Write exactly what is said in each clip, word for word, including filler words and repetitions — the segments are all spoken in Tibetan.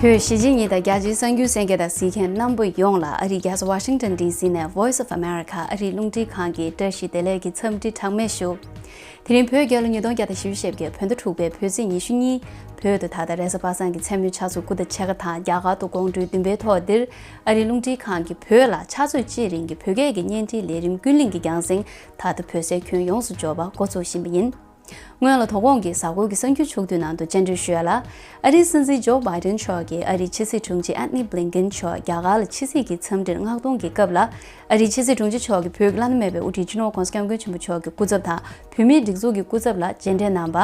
བོད་གཞིས་བྱེས་གཉིས་དང་རྒྱ་ཆེའི་གསར་འགྱུར་གསན་མཁན་དང་གཟིགས་མཁན་རྣམ་པ་ཡོངས་ལ་ཨ་རིའི་རྒྱལ་ས་ཝ་ཤིང་ཊོན་ཌི་སི་ནས་Voice of America ཨ་རིའི་རླུང་འཕྲིན་ཁང་གི་བཀྲ་ཤིས་བདེ་ལེགས་ཀྱི་འཚམས་འདྲི་གྲངས་མེད་ཞུ། དེ་རིང་བོད་རྒྱལ་ལོ་ཉིས་སྟོང་བརྒྱ་དང་བཞི་བཅུ་ཞེ་བརྒྱད་བོད་ཟླ་དྲུག་པའི་བོད་ཚེས་ཉི་ཤུ་གཉིས། བོད་དུ་ད་ལྟ་རེས་གཟའ་པ་སངས་ཀྱི་མཚན་མོའི་ཆ་ཚོད་དགུ་དང་ཕྱེད་ཀ་དང་རྒྱ་གར་དུ་དགོང་དྲོའི་བདུན་པའི་ཐོག་འདིར་ཨ་རིའི་རླུང་འཕྲིན་ཁང་གིས་བོད་ལ་ཆུ་ཚོད་གཅིག་རིང་གི་བོད་སྐད་ཀྱི་བརྙན་འཕྲིན་ལས་རིམ་ཀུན་གླེང་གི་རྒྱང་སྲིང་ད་ལྟ་བོད་སའི་ཁྱོན་ཡོངས་སུ་འབྱོར་བ་འགོ་ཚུགས་བཞིན་པ་ཡིན། སྔོན་ལ་དོ་དགོང་གི་གཟའ་འཁོར་གྱི་གསར་འགྱུར་ཕྱོགས་བསྡུས་ནང་དུ་བཅར་འདྲི་ཞུ་ཡ་ལ། ཨ་རིའི་སྲིད་འཛིན་ཇོ་བྷའི་ཌེན་མཆོག་གིས་ཨ་རིའི་ཕྱི་སྲིད་དྲུང་ཆེ་ཨན་ཐོ་ནི་བྷི་ལིན་ཀེན་མཆོག་རྒྱ་གར་ལ་ཕྱི་སྲིད་ཀྱི་འཚམས་འདྲིར་མངགས་གཏོང་གི་སྐབས་ལ། ཨ་རིའི་ཕྱི་སྲིད་དྲུང་ཆེ་མཆོག་གིས་བོད་ཀྱི་བླ་ན་མེད་པའི་དབུ་ཁྲིད་སྤྱི་ནོར་༸གོང་ས་༸སྐྱབས་མགོན་ཆེན་པོ་མཆོག་གི་སྐུ་ཚབ་དང་། བོད་མིའི་སྒྲིག་འཛུགས་ཀྱི་སྐུ་ཚབ་ལ་མཇལ་འཕྲད་གནང་བ།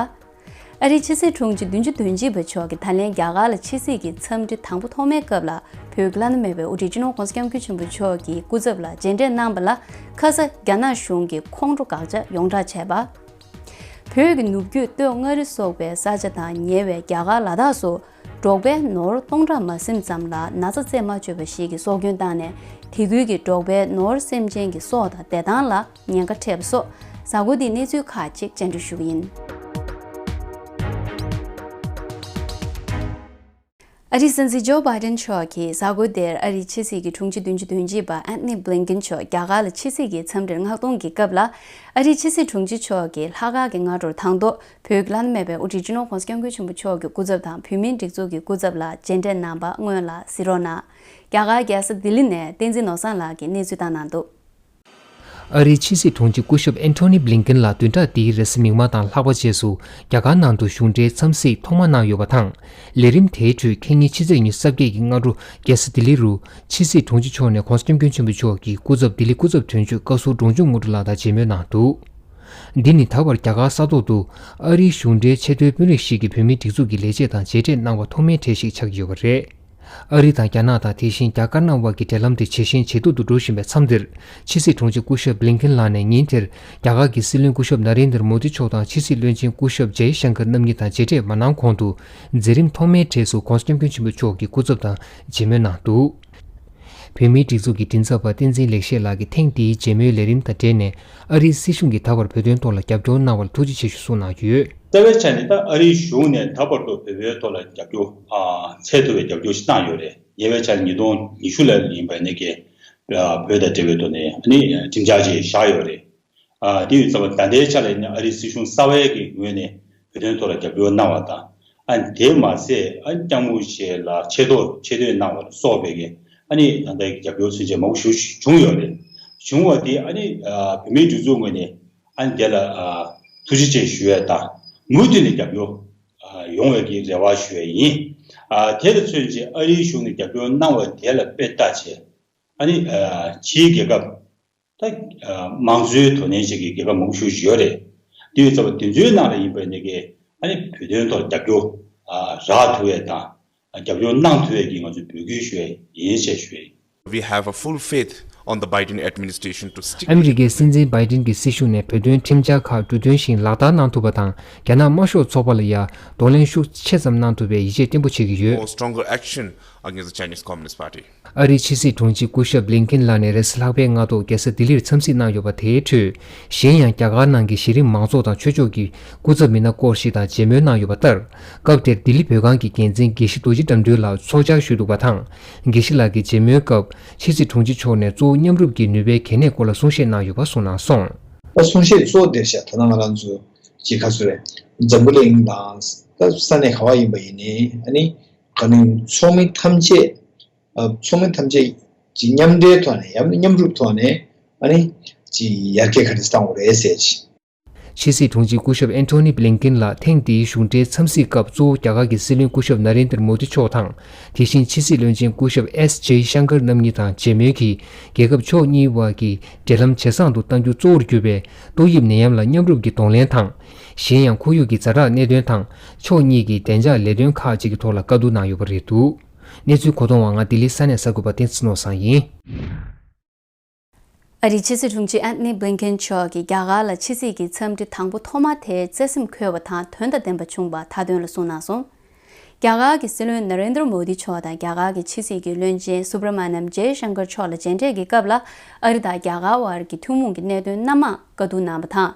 ཨ་རིའི་ཕྱི་སྲིད་དྲུང་ཆེ་བདུན་ཅུ་དོན་གཅིག་པ་མཆོག་གིས་ད་ལན་རྒྱ་གར་ལ་ཕྱི་སྲིད་ཀྱི་འཚམས་འདྲི་དང་པོ་ཐོག་མའི་སྐབས་ལ། བོད་ཀྱི་བླ་ན་མེད་པའི་དབུ་ཁྲིད་སྤྱི་ནོར་༸གོང་ས་༸སྐྱབས་མགོན་ཆེན་པོ་མཆོག་གི་སྐུ་ཚབ་ལ་མཇལ་འཕྲད་གནང་བ་ལ། ཁ་ས་རྒྱ་ནག་གཞུང་གིས་ཁོང་ཁྲོ་དགག་བྱ་ཡོངས་བསྒྲགས་བྱས་པ། བོད་ཀྱི་ནུབ་རྒྱུད་སྟོད་མངའ་རིས་སོགས་པའི་ས་ཆ་དང་ཉེ་བའི་རྒྱ་གར་ལ་དྭགས་སུ། འབྲོག་པའི་ནོར་སྟོང་ཕྲག་མ་ཟིན་ཙམ་ལ་ན་ཚ་རྩད་མ་ཆོད་པ་ཞིག་གི་སྲོག་སྐྱོན་བཏང་ནས། དེ་ཁུལ་གྱི་འབྲོག་པའི་ནོར་སེམས་ཅན་གྱི་སྲོག་དང་བདེ་ཐང་ལ་ཉེན་ཁ་འཕྲད་པ་སོགས། གཟའ་འཁོར་འདིའི་གནས་ཚུལ་ཁག་ཅིག་བཅར་འདྲི་ཞུ་གི་ཡིན། ཨ་རིའི་སྲིད་འཛིན་ཇོ་བྷའི་ཌེན་མཆོག་གིས་གཟའ་འཁོར་འདིར་ཨ་རིའི་ཕྱི་སྲིད་ཀྱི་དྲུང་ཆེ་བདུན་ཅུ་དོན་གཅིག་པ་ཨན་ཐོ་ནི་བྷི་ལིན་ཀེན་མཆོག་རྒྱ་གར་ལ་ཕྱི་སྲིད་ཀྱི་འཚམས་འདྲིར་མངགས་གཏོང་གི་སྐབས་ལ། ཨ་རིའི་ཕྱི་སྲིད་དྲུང་ཆེ་མཆོག་གིས་ལྷག་དཀར་གྱི་སྔ་དྲོར་དང་ཐོག་བོད་ཀྱི་བླ་ན་མེད་པའི་དབུ་ཁྲིད་སྤྱི་ནོར་༸གོང་ས་༸སྐྱབས་མགོན་ཆེན་པོ་མཆོག་གི་སྐུ་ཚབ་དང་བོད་མིའི་སྒྲིག་འཛུགས་ཀྱི་སྐུ་ཚབ་ལ་མཇལ་འཕྲད་གནང་བ་སྔོན་ལ་གཟིགས་རོགས་གནང་། རྒྱ་གར་རྒྱལ་ས་ལྡི་ལི་ནས་བསྟན་འཛིན་ནོར་བཟང་ལགས་ཀྱིས་གནས་ཚུལ་བཏང་གནང་འདུག། ཨ་རིའི་ཕྱི་སྲིད་དྲུང་ཆེ་སྐུ་ཞབས་ཨན་ཐོ་ནི་བྷི་ལིན་ཀེན་ལགས་བདུན་ཕྲག་འདིའི་རེས་གཟའ་མིག་དམར་དང་ལྷག་པ་རྗེས་སུ་རྒྱ་གར་ནང་དུ་གཞུང་འབྲེལ་འཚམས་གཟིགས་ཐོག་མ་གནང་ཡོད་པ་དང་། ལས་རིམ་དེའི་ཁྲོད་ཁེ་ཉིན་ཕྱི་ཚེས་ཉི་ཤུ་རྩ་བརྒྱད་ཀྱི་སྔ་དྲོ་རྒྱལ་ས་ལྡི་ལི་རུ་ཕྱི་སྲིད་དྲུང་ཆེ་མཆོག་ནས་༸གོང་ས་༸སྐྱབས་མགོན་ཆེན་པོ་མཆོག་གི་སྐུ་ཚབ་ལྡི་ལི་སྐུ་ཚབ་དོན་གཅོད་བཀའ་ཟུར་འབྲོང་ཆུང་དངོས་གྲུབ་ལགས་དང་མཇལ་མོལ་གནང་འདུག། འདི་ནི་ད་བར་རྒྱ་གར་ས་ཐོག་ཏུ་ཨ་རིའི་གཞུང་འབྲེལ་ཆེས་མཐོའི་དཔོན་རིགས་ཤིག་གིས་བོད་མིའི་སྒྲིག་འཛུགས་ཀྱི་ལས་བྱེད་དང་མཇལ་འཕྲད་གནང་བ་ཐོག་མའི་གྲས་ཤིག་ཆགས་ཀྱི་ཡོད་པ་རེད། ཨ་རི་དང་རྒྱ་ནག་དང་དེ་བཞིན་རྒྱ་དཀར་ནག་དབར་གྱི་འབྲེལ་ལམ་དེ་ཇེ་ཞན་ཇེ་སྡུག་ཏུ་འགྲོ་བཞིན་པའི་མཚམས་འདིར། ཕྱི་སྲིད་དྲུང་ཆེ་སྐུ་ཞབས་བྷི་ལིན་ཀེན་ལགས་ནས་ཉིན་དེར་རྒྱ་གར་གྱི་སྲིད་བློན་སྐུ་ཞབས་ན་རེན་དར་མོ་དི་མཆོག་དང་ཕྱི་སྲིད་བློན་ཆེན་སྐུ་ཞབས་ཇའི་ཤང་ཀར་རྣམ་གཉིས་དང་མཇལ་འཕྲད་མ་གནང་གོང་དུ། མཛད་རིམ་ཐོག་མའི་གྲས་སུ་༸གོང་ས་༸སྐྱབས་མགོན་ཆེན་པོ་མཆོག་གི་སྐུ་ཚབ་དང་མཇལ་མོལ་གནང་འདུག། བོད་མིའི་སྒྲིག་འཛུགས་ཀྱི་མགྲིན་ཚབ་པ་བསྟན་འཛིན་ལེགས་བཤད་ལགས་ཀྱིས་ཐེངས་འདིའི་མཇལ་མོལ་ལས་རིམ་དང་འབྲེལ་ནས། ཨ་རིའི་སྲིད་གཞུང་གིས་ད་བར་བོད་དོན་ཐོག་ལ་རྒྱབ་སྐྱོར་གནང་བར་ཐུགས་རྗེ་ཆེ་ཞུ་གསུངས་གནང་ཡོད། རྩ་བའི་ཆ་ནས་ད་ཨ་རིའི་གཞུང་ནས་ད་བར་དུ་བོད་པའི་ཐོག་ལ་རྒྱབ་སྐྱོར་ཨ་ཚད་མཐོ་བའི་རྒྱབ་སྐྱོར་ཞིག་བཏང་ཡོད་རེད། ཉེ་བའི་ཆར་ཉིས་སྟོང་ཉི་ཤུ་ལ་ཡིན་པ་ནས་ཀྱི་ཨ་བོད་དང་འབྲེལ་བའི་ཐོག་ནས་ཨ་ནི་ཁྲིམས་འཆར་ཅིག་བཞག་ཡོད་རེད། ཨ་དེ་ཡོད་ཙང་ད་ལྟའི་ཆ་ལ་ཡིན་ན་ཨ་རིའི་སྲིད་གཞུང་གསར་བའི་གི་ངོས་ནས་བོད་དོན་ཐོག་ལ་རྒྱབ་སྐྱོར་གནང་བ་དང་། ཨ་དེ་མ་ཟད་ཨ་སྐྱབས་མགོན་མཆོག་ལ་ཆེ་མཐོང་ཆེ་བསྟོད་གནང་བ་ལ་སོགས་པའི་གི་ཨ་ནི་ད་ལྟའི་རྒྱབ་སྐྱོར་ཚུན་ཆད་མང་པོ་ཞིག་བྱུང་ཡོད་རེད། བྱུང་བ་དེ་ཨ་ནི་ཨ་བོད་མིའི་སྒྲིག་འཛུགས་ངོས་ནས། ཨ་ནི་དེ་ལ་ཨ་ཐུགས་རྗེ་ཆེ་ཞུ་ཡས་དང་། མུ་མཐུད་ནས་རྒྱབ་སྐྱོར་ཨ་ཡོང་བའི་གི་རེ་བ་ཞུ་ཡས་ཡིན། ཨ་དེ་ལ་མཚོན་བྱས་ཨ་རིའི་གཞུང་ནས་རྒྱབ་སྐྱོར་གནང་བ་དེ་ལ་དཔེ་ལྟ་བྱས། ཨ་ནི་ཨ་ཕྱིའི་རྒྱལ་ཁབ་ད་ཨ་དམངས་གཙོའི་དོ་ནན་བྱེད་ཀྱི་རྒྱལ་ཁབ་མང་པོ་ཞིག་ཡོད་རེད། དེ་ཡོད་ཙང་དེ་ཚོའི་ནང་ལ་ཡིན་པའི་ནས་ཀྱི་ཨ་ནི་བོད་དོན་ཐོག་རྒྱབ་སྐྱོར་ཨ་རག་ཐུབ་ཡས་དང་། རྒྱབ་སྐྱོར་གནང་ཐུབ་ཡས་ཀྱི་ང་ཚོས་འབོད་སྐུལ་ཞུ་ཡས་ཡིན་ཞེས་ཞུ་ཡས་ཡིན། We have a full faith on the Biden administration to stick. ཨ་མི་རི་ཀའི་སྲིད་འཛིན་བྷའི་ཏིན་གྱི་སྲིད་གཞུང་ནས་བོད་དོན་ཁྲིམས་འཆར་ཁག་འབྲུ་དོན་བཞིན་ལག་བསྟར་གནང་ཐུབ་པ་དང་། རྒྱ་ནག་དམར་ཤོག་ཚོགས་པ་ལ་ཡང་གདོང་ལེན་ཤུགས་ཆེ་ཙམ་གནང་ཐུབ་པའི་ཡིད་ཆེས་བརྟན་པོ་བྱེད་ཀྱི་ཡོད། For stronger action against the Chinese Communist Party. ཨ་རིའི་ཕྱི་སྲིད་དྲུང་ཆེ་སྐུ་ཞབས་བྷི་ལིན་ཀེན་ལགས་ནས་རེས་གཟའ་ལྷག་པའི་སྔ་ཐོག་རྒྱལ་ས་ལྡི་ལིར་འཚམས་གཟིགས་གནང་ཡོད་པ་དེའི་ཁྲོད། གཞན་ཡང་རྒྱ་གར་ནང་གི་གཞི་རིམ་མང་ཚོགས་དང་ཆོས་ཕྱོགས་ཀྱི་སྐུ་ཚབ་མི་སྣ་སྐོར་ཞིག་དང་མཇལ་མོལ་གནང་ཡོད་པ་ལྟར། སྐབས་དེར་ལྡི་ལི་བོད་ཁང་གི་འགན་འཛིན་དགེ་བཤེས་རྡོ་རྗེ་དགྲ་འདུལ་ལགས་ཚོགས་བཅར་ཞུས་འདུག་པ་དང་། དགེ་བཤེས་ལགས་ཀྱིས་མཇལ་མོལ་སྐབས་ཕྱི་སྲིད་དྲུང་ཆེ་མཆོག་ནས་གཙོ་བོ་མཉམ་རུབ་ཀྱི་ནུས་པའི་གལ་གནད་སྐོར་ལ་གསུང་བཤད་གནང་ཡོད་པ་གསུངས་གནང་སོང་། ད་གསུང་བཤད་གཙོ་བོ་དེར་བཞག་ད་ལྟ་ང་རང་ཚོ་ཅིག་ག་ཚོད་རེད། འཛམ་བུ་གླིང་དང་ད་ས་གནས་ག་བ་ཡིན་པ་ཡིན་ནའི་ཨ་ནི་ག་ནི་ཚོགས་མི་ཐམས་ཅད། ཨ་ཚོགས་མི་ཐམས་ཅད་ཀྱི་མཉམ་འབྲེལ་ཐོག་ནས་ཡང་ན་མཉམ་རུབ་ཐོག་ནས་ཨ་ནི་ཅིག་ཡར་རྒྱས་ག་འདྲ་བཏང་དགོས་རེད་ཟེར་ཅིག། ཕྱི་སྲིད་དྲུང་ཆེ་སྐུ་ཞབས་ཨན་ཐོ་ནི་བྷི་ལིན་ཀིན་ལགས་ཐེངས་འདིའི་གཞུང་འབྲེལ་འཚམས་གཟིགས་སྐབས་གཙོ་བོ་རྒྱ་གར་གྱི་སྲིད་བློན་སྐུ་ཞབས་ན་རེན་དར་མོ་དི་མཆོག་དང་། དེ་བཞིན་ཕྱི་སྲིད་བློན་ཆེན་སྐུ་ཞབས་ཨེས་ཇེ་ཤང་ཀར་རྣམ་གཉིས་དང་མཇལ་མོལ་གྱིས་རྒྱལ་ཁབ་ཕྱོགས་གཉིས་དབར་གྱི་འབྲེལ་ལམ་ཇེ་བཟང་དུ་གཏང་རྒྱུ་གཙོ་བོར་གྱུར་པའི་ཏོག་དབྱིབས་ནད་ཡམས་ལ་མཉམ་རུབ་ཀྱི་གདོང་ལེན་དང་། གཞན་ཡང་ཁོར་ཡུག་གི་ཛ་དྲག་གནད་དོན་དང་ཕྱོགས་གཉིས་ཀྱི་བདེ་འཇགས་ལས་དོན་ཁག་ཅིག་གི་ཐོག་ལ་བཀའ་བསྡུར་གནང་ཡོད་པ་རེད་འདུག། གནས་ཚུལ་གོ་སྟོང་བ། ང་ལྡི་ལི་ས་གནས་གསར་འགོད་པ་བསྟན་འཛིན་ནོར་བཟང་ཡིན། ཨ་རིའི་ཕྱི་སྲིད་དྲུང་ཆེ་ཨན་ཐོ་ནི་བྷི་ལིན་ཀེན་མཆོག་གིས་རྒྱ་གར་ལ་ཕྱི་སྲིད་ཀྱི་འཚམས་འདྲི་དང་པོ་ཐོག་མ་དེ་བརྩེ་སེམས་འཁོལ་བ་དང་དོན་དང་ལྡན་པ་བྱུང་བ་མཐའ་དོན་ལ་གསུངས་གནང་སོང་། རྒྱ་གར་གྱི་སྲིད་བློན་ན་རེན་དར་མོ་དི་མཆོག་དང་རྒྱ་གར་གྱི་ཕྱི་སྲིད་ཀྱི་བློན་ཆེན་སུབ་ར་མ་ནམ་ཇེ་ཤང་ཀར་མཆོག་ལ་མཇལ་འཕྲད་ཀྱི་སྐབས་ལ། ཨ་རི་དང་རྒྱ་གར་བར་གྱི་ཐུན་མོང་གི་གནད་དོན་སྣ་མང་བཀའ་བསྡུར་གནང་བ་དང་།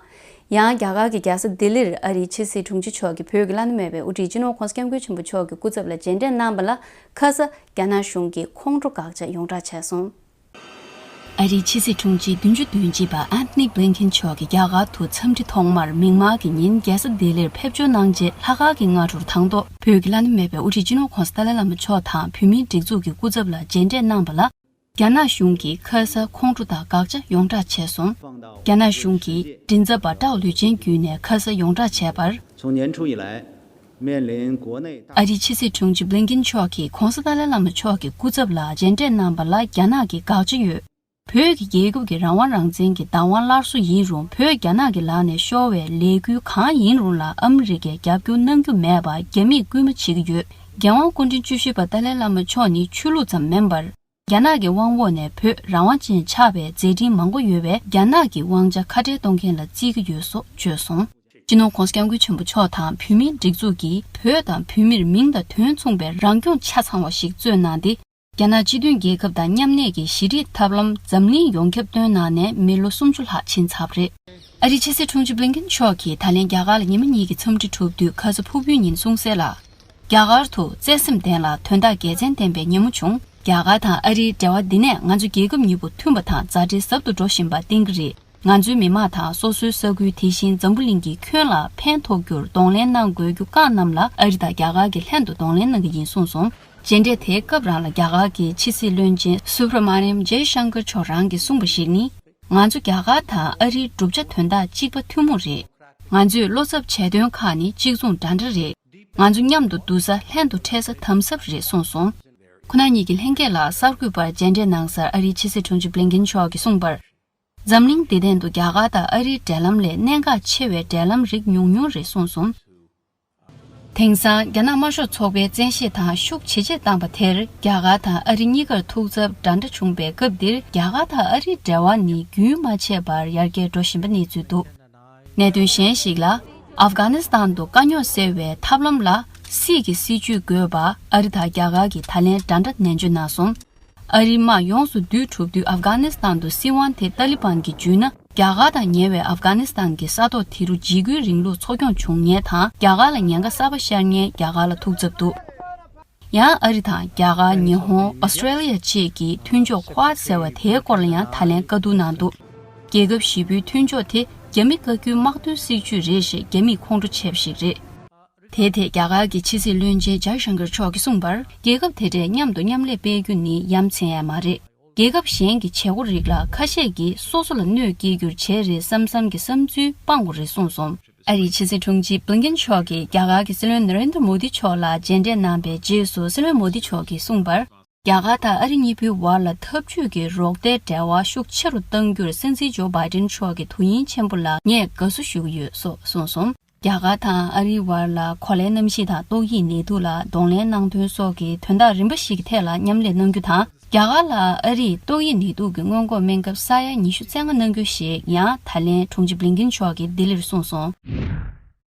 ཡང་རྒྱ་གར་གྱི་རྒྱལ་ས་ལྡི་ལིར་ཨ་རིའི་ཕྱི་སྲིད་དྲུང་ཆེ་མཆོག་གིས་བོད་ཀྱི་བླ་ན་མེད་པའི་དབུ་ཁྲིད་སྤྱི་ནོར་༸གོང་ས་༸སྐྱབས་མགོན་ཆེན་པོ་མཆོག་གི་སྐུ་ཚབ་ལ་མཇལ་འཕྲད་གནང་བ་ལ་ཁ་ས་རྒྱ་ནག་གཞུང་གིས་ཁོང་ཁྲོ་དགག་བྱ་ཡོངས་བསྒྲགས་བྱས་སོང་། ཨ་རིའི་ཕྱི་སྲིད་དྲུང་ཆེ་བདུན་ཅུ་དོན་གཅིག་པ་ཨན་ཐོ་ནི་བྷི་ལིན་ཁིན་མཆོག་གིས་རྒྱ་གར་དུ་འཚམས་འདྲི་ཐོག་མར་མིག་དམར་གྱི་ཉིན་རྒྱལ་ས་ལྡི་ལིར་ཕེབས་འབྱོར་གནང་རྗེས། ལྷག་དཀར་གྱི་སྔ་དྲོར་དང་ཐོག་བོད་ཀྱི་བླ་ན་མེད་པའི་དབུ་ཁྲིད་སྤྱི་ནོར་༸གོང་ས་ཏཱ་ལའི་བླ་མ་མཆོག་དང་བོད་མིའི་སྒྲིག་འཛུགས་ཀྱི་སྐུ་ཚབ་ལ་མཇལ་འཕྲད་གནང་བ་ལ། རྒྱ་ནག་གཞུང་གིས་ཁ་ས་ཁོང་ཁྲོ་དང་དགག་བྱ་ཡོངས་བསྒྲགས་བྱས་སོང་། རྒྱ་ནག་གཞུང་གི་མགྲིན་ཚབ་པ་ཀྲའོ་ལུའུ་ཅན་བརྒྱུད་ནས་ཁ་ས་ཡོངས་བསྒྲགས་བྱས་པར། 从年初以来，面临国内大 ཨ་རིའི་ཕྱི་སྲིད་དྲུང་ཆེ་བྷི་ལིན་ཁིན་མཆོག་གིས་༸གོང་ས་ཏཱ་ལའི་བླ་མ་མཆོག་གི་སྐུ་ཚབ་ལ་མཇལ་འཕྲད་གནང་བ་ལ་རྒྱ་ནག་གིས་དགག་བྱ་ཡོད། བོད་ཀྱི་རྒྱལ་ཁབ་ཀྱི་རང་དབང་རང་བཙན་གྱི་བདག་དབང་སླར་གསོ་ཡིན་རུང་། བོད་རྒྱ་ནག་གི་ལག་ནས་ཤོར་བའི་ལས་འགུལ་གང་ཡིན་རུང་ལ་ཨ་མི་རི་ཀས་རྒྱབ་སྐྱོར་གནང་རྒྱུ་མེད་པར་རྒྱ་མིས་སྐུལ་མ་བྱེད་ཀྱི་ཡོད། རྒྱལ་དབང་སྐུ་ཕྲེང་བཅུ་བཞི་པ་ཏཱ་ལའི་བླ་མ་མཆོག་ནི་ཆོས་ལུགས་ཙམ་མིན་པར། རྒྱ་ནག་གི་དབང་འོག་ནས་བོད་རང་དབང་ཅན་ཆགས་པའི་མཛད་འཕྲིན་མང་པོ་ཡོད་པས། རྒྱ་ནག་གི་དབང་ཆ་ཁ་བྲལ་གཏོང་མཁན་ལ་བརྩི་གི་ཡོད་སོགས་བརྗོད་སོང་། སྤྱི་ནོར་༸གོང་ས་༸སྐྱབས་མགོན་ཆེན་པོ་མཆོག་དང་བོད་མིའི་སྒྲིག་འཛུགས་ཀྱིས་བོད་དང་བོད་མིར་མིང་དང་དོན་མཚུངས་པའི་རང་སྐྱོང་ཆ་ཚང་བ་ཞིག་རྩོད་གནང་སྟེ། རྒྱ་ནག་སྤྱི་མཐུན་རྒྱལ་ཁབ་དང་མཉམ་གནས་ཀྱི་ཞི་བདེའི་ཐབས་ལམ་འཛམ་གླིང་ཡོངས་ཁྱབ་སྟོན་གནང་ནས་མི་ལོ་སུམ་ཅུ་ལྷག་ཕྱིན་ཚར་བ་རེད། ཨ་རིའི་ཕྱི་སྲིད་དྲུང་ཆེ་བྷི་ལིན་ཁིན་མཆོག་གིས་ད་ལན་རྒྱ་གར་ལ་ཉི་མ་གཉིས་ཀྱི་འཚམས་འདྲི་གྲུབ་དུས། ཁ་ས་ཕུར་བུའི་ཉིན་གསུངས་གསལ་ལ། རྒྱ་གར་དུ་བརྩེ་སེམས་ལྡན་ལ་དོན་དག་དགེ་མཚན་ལྡན་པའི་ཉིན་མོ་བྱུང་། རྒྱ་གར་དང་ཨ་རིའི་འབྲེལ་བ་འདི་ནས་ང་ཚོ་རྒྱལ་ཁབ་གཉིས་པོ་མཐུན་པ་དང་མཛའ་འབྲེལ་ཟབ་ཏུ་འགྲོ་བཞིན་པ་བསྟན་གྱི་རེད། ང་ཚོའི་མི་དམངས་དང་སོ་སོའི་ས་ཁུལ། དེ་བཞིན་འཛམ་བུ་གླིང་གི་ཁྱོན་ལ་ཕན་ཐོགས་རྒྱུར་གདོང་ལེན་གནང་དགོས་རྒྱུ་བཀའ་གནང་ལ། ཨ་རི་དང་རྒྱ་གར་གྱིས་ལྷན་དུ་གདོང་ལེན་གནང་གི་ཡིན་གསུངས་སོང་། མཇལ་འཕྲད་དེའི་སྐབས་རང་ལ་རྒྱ་གར་གྱི་ཕྱི་སྲིད་བློན་ཆེན་སུབ་ར་མ་ནིམ་ཇེ་ཤང་ཀར་མཆོག་རང་གིས་གསུངས་པ་ཞིག་ནི། ང་ཚོ་རྒྱ་གར་དང་ཨ་རིའི་བསྒྲུབ་བྱ་དོན་དག་གཅིག་པ་ཐུན་མོང་རེད། ང་ཚོས་བློ་འཚབ་བྱས་དོན་ཁག་ནི་གཅིག་མཚུངས་འདྲ་འདྲ་རེད། ང་ཚོ་མཉམ་དུ་འདུག་ས། ལྷན་དུ་འཕྲད་ས་དམ་ཟབ་རེད་གསུངས་སོང་། ཁོ་ན་གཉིས་ཀྱིས་ལྷན་རྒྱས་ལ་གསར་འགོད་པར་མཇལ་འཕྲད་གནང་སར་ཨ་རིའི་ཕྱི་སྲིད་དྲུང་ཆེ་བྷི་ལིན་ཀིན་མཆོག་གིས་གསུངས་པར། འཛམ་གླིང་འདི་སྟེང་དུ་རྒྱ་གར་དང་ཨ་རིའི་འབྲེལ་ལམ་ལས་གནད་འགག་ཆེ་བའི་འབྲེལ་ལམ་རིགས་ཉུང་ཉུང་རེད་གསུངས་སོང་། དེང་སང་རྒྱ་ནག་དམར་ཤོག་ཚོགས་པས་བཙན་ཤེད་དང་ཤུགས་ཇེ་ཆེར་བཏང་པ་དེར། རྒྱ་གར་དང་ཨ་རི་གཉིས་ཀར་ཐུགས་འཚབ་འདྲ་འདྲ་བྱུང་བའི་སྐབས་འདིར། རྒྱ་གར་དང་ཨ་རིའི་འབྲེལ་བ་ནི་རྒྱུན་མ་ཆད་པར་ཡར་རྒྱས་འགྲོ་བཞིན་པ་གནས་ཚུལ་འདུག། གནད་དོན་གཞན་ཞིག་ལ། ཨབ་གྷ་ནི་སི་ཐན་དུ་དཀའ་རྙོག་སེལ་བའི་ཐབས་ལམ་ལ་སྲིད་ཀྱི་སྲིད་ཇུས་དགོས་པ། ཨ་རི་དང་རྒྱ་གར་གྱིས་ད་ལན་འདྲ་འདྲ་ནན་བརྗོད་གནང་སོང་། ཨ་རིའི་དམག་ཡོངས་སུ་བསྡུས་གྲུབ་དུས། ཨབ་གྷ་ནི་སི་ཐན་དུ་སྲིད་དབང་དེ་ཏཱ་ལི་བན་གྱིས་འཇུས་ན། རྒྱ་གར་དང་ཉེ་བའི་ཨབ་གྷ་ནི་སི་ཐན་གྱི་ས་ཐོག་དེ་རུ་འཇིགས་སྐུལ་རིང་ལུགས་འཚོ་སྐྱོང་བྱུང་ཉེན་དང་། རྒྱ་གར་ལ་ཉེན་ཁ་གསར་པ་ཤར་ཉེན་རྒྱ་གར་ལ་ཐུགས་འཚབ་འདུག། ཡང་ཨ་རི་དང་རྒྱ་གར། ཉི་ཧོང་། ཨོ་སི་ཀྲེ་ལི་ཡ་བཅས་ཀྱིས་མཐུན་ཕྱོགས་ཀོ་ཌ་ཟེར་བ་དེའི་སྐོར་ལ་ཡང་ད་ལན་བཀའ་བསྡུར་གནང་འདུག། རྒྱལ་ཁབ་བཞི་པོའི་མཐུན་ཕྱོགས་དེ་རྒྱ་མི་བཀའ་བརྒྱུད་དམག་དོན་སྲིད་ཇུས་རེད་ཞེས་རྒྱ་མིས་ཁོང་ཁྲོ་བྱས་པ་ཞིག་རེད། དེའི་ཐད་རྒྱ་གར་གྱི་ཕྱི་སྲིད་བློན་ཆེན་ཇཱི་ཤང་ཀར་མཆོག་གིས་གསུངས་པར། རྒྱལ་ཁབ་དེ་འདྲས་མཉམ་དུ་མཉམ་ལས་སྤེལ་རྒྱུ་ནི་ཡ་མཚན་ཡང་མ་རེད། རྒྱལ་ཁབ་གཞན་གྱི་བྱེད་སྒོ་རིགས་ལ་ཁ་ཤས་ཀྱིས་སོ་སོ་ལ་གནོད་སྐྱེལ་རྒྱུར་བྱས་རེད་བསམ་བསམ་གྱི་བསམ་ཚུལ་སྤང་དགོས་རེད་གསུངས་སོང་། ཨ་རིའི་ཕྱི་སྲིད་དྲུང་ཆེ་བྷི་ལིན་ཀིན་མཆོག་གིས་རྒྱ་གར་གྱི་སྲིད་བློན་ན་རེན་དྲ་མོ་དི་མཆོག་ལ་མཇལ་འཕྲད་གནང་པའི་རྗེས་སུ། སྲིད་བློན་མོ་དི་མཆོག་གིས་གསུངས་པར། རྒྱ་གར་དང་ཨ་རི་གཉིས་པོའི་བར་ལ་འཐབ་ཇུས་ཀྱི་རོགས་ཟླའི་འབྲེལ་བ་ཤུགས་ཆེ་རུ་གཏང་རྒྱུར་སྲིད་འཛིན་ཇོ་བྷའི་ཏིན་མཆོག་གི་དོ་དབྱིངས་ཆེན་པོ་ལ་ངས་དགའ་བསུ་ཞུ་གི་ཡོད་སོགས་གསུངས་སོང་། རྒྱ་གར་དང་ཨ་རིའི་བར་ལ་གོ་ལའི་གནམ་གཤིས་དང་ཏོག་དབྱིབས་ནད་དུག་ལ་གདོང་ལེན་གནང་དོན་སོགས་ཀྱི་དོན་དག་རིམ་པ་ཞིག་གི་ཐད་ལ་མཉམ་ལས་གནང་རྒྱུ་དང་། རྒྱ་གར་ལ་ཨ་རིས་ཏོག་དབྱིབས་ནད་དུག་གི་སྔོན་འགོག་སྨན་ཁབ་ས་ཡ་ཉི་ཤུ་རྩ་ལྔ་གནང་རྒྱུ་ཞེས་ཡང་ད་ལན་དྲུང་ཆེ་བྷི་ལིན་ཀིན་མཆོག་གིས་ལྡི་ལིར་གསུངས་སོང་།